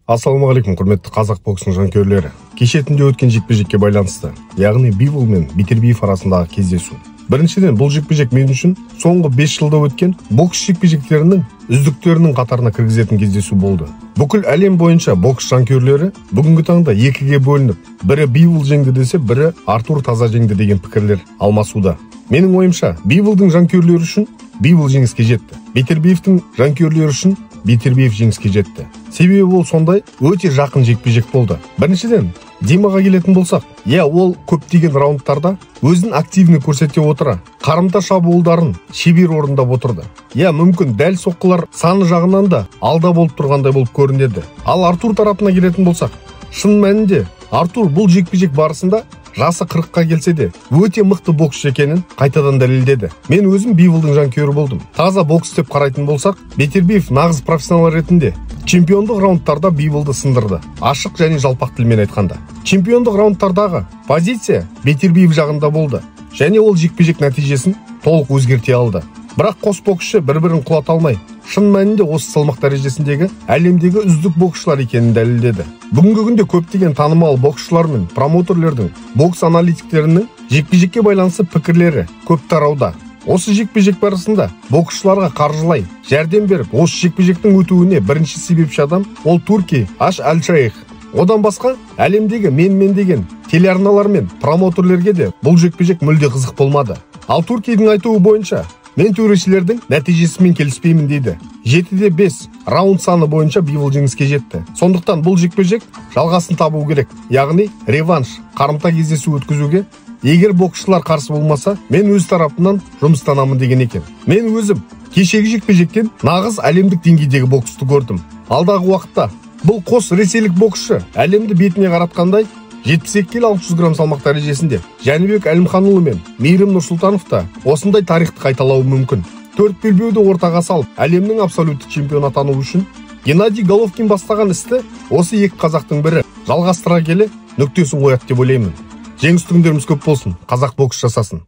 Ассалаумағалейкум, құрметті қазақ боксының жанкүйерлері. Кеше түнде өткен жекпе-жекке байланысты, яғни Бивол мен Бетербиев арасындағы кездесу. Біріншіден, бұл жекпе-жек мен үшін соңғы 5 жылда өткен бокс жекпе-жектерінің үздіктерінің қатарына кіргізетін кездесу болды. Бүкіл әлем бойынша бокс жанкүйерлері бүгінгі таңда екіге бөлініп, бірі Бивол жеңді десе, бірі Артур таза жеңді деген пікірлер алмасуда. Менің ойымша, Биволдың жанкүйерлері үшін Бивол жеңіске жетті. Бетербиевтің жанкүйерлері үшін Бетербиев жеңіске жетті. Себебі ол сондай өте жақын жекпе-жек болды. Біріншіден, Димаға келетін болсақ, иә, ол көптеген раундтарда өзін активні көрсете отыра, қарымта шабуылдарын шебер орындап отырды. Иә, мүмкін дәл соққылар саны жағынан да алда болып тұрғандай болып көрінеді. Ал Артур тарапына келетін болсақ, шын мәнінде Артур бұл жекпе-жек барысында жасы 40-қа келсе де өте мықты боксшы екенін қайтадан дәлелдеді. Мен өзім Биволдың жанкүйері болдым. Таза бокс деп қарайтын болсақ, Бетербиев нағыз профессионал ретінде чемпиондық раундтарда Биволды сындырды. Ашық және жалпақ тілмен айтқанда, чемпиондық раундтардағы позиция Бетербиев жағында болды және ол жекпе-жек нәтижесін толық өзгерте алды. Бірақ қос боксшы бір-бірін құлата алмай, шын мәнінде осы салмақ дәрежесіндегі әлемдегі үздік боксшылар екенін дәлелдеді. Бүгінгі күнде көптеген танымал боксшылар мен промоутерлердің, бокс аналитиктерінің жекпе-жекке байланысты пікірлері көп тарауда. Осы жекпе-жек барысында боксшыларға қаржылай жәрдем беріп, осы жекпе-жектің өтуіне бірінші себепші адам ол Турки Аш Аль-Шейх. Одан басқа әлемдегі мен-мен деген телеарналар мен промоутерлерге де бұл жекпе-жек мүлде қызық болмады. Ал Туркидің айтуы бойынша, мен төрешілердің нәтижесімен келіспеймін дейді. 7-5 раунд саны бойынша Бивол жеңіске жетті. Сондықтан бұл жекпе-жек жалғасын табу керек. Яғни реванш, қарымта кездесу өткізуге егер боксшылар қарсы болмаса, мен өз тарапымнан жұмыстанамын деген екен. Мен өзім кешегі жекпе-жектен нағыз әлемдік деңгейдегі боксты көрдім. Алдағы уақытта бұл қос ресейлік боксшы әлемді бетіне қаратқандай 72 келі 600 грамм салмақ дәрежесінде Жәнібек Әлімханұлы мен Мейірім Нұрсұлтанов та осындай тарихты қайталауы мүмкін. 4 белбеуді ортаға салып, әлемнің абсолютті чемпионы атану үшін Геннадий Головкин бастаған істі осы екі қазақтың бірі жалғастыра келе нүктесін қояды деп ойлаймын. Жеңісті күндеріміз көп болсын, қазақ бокс жасасын.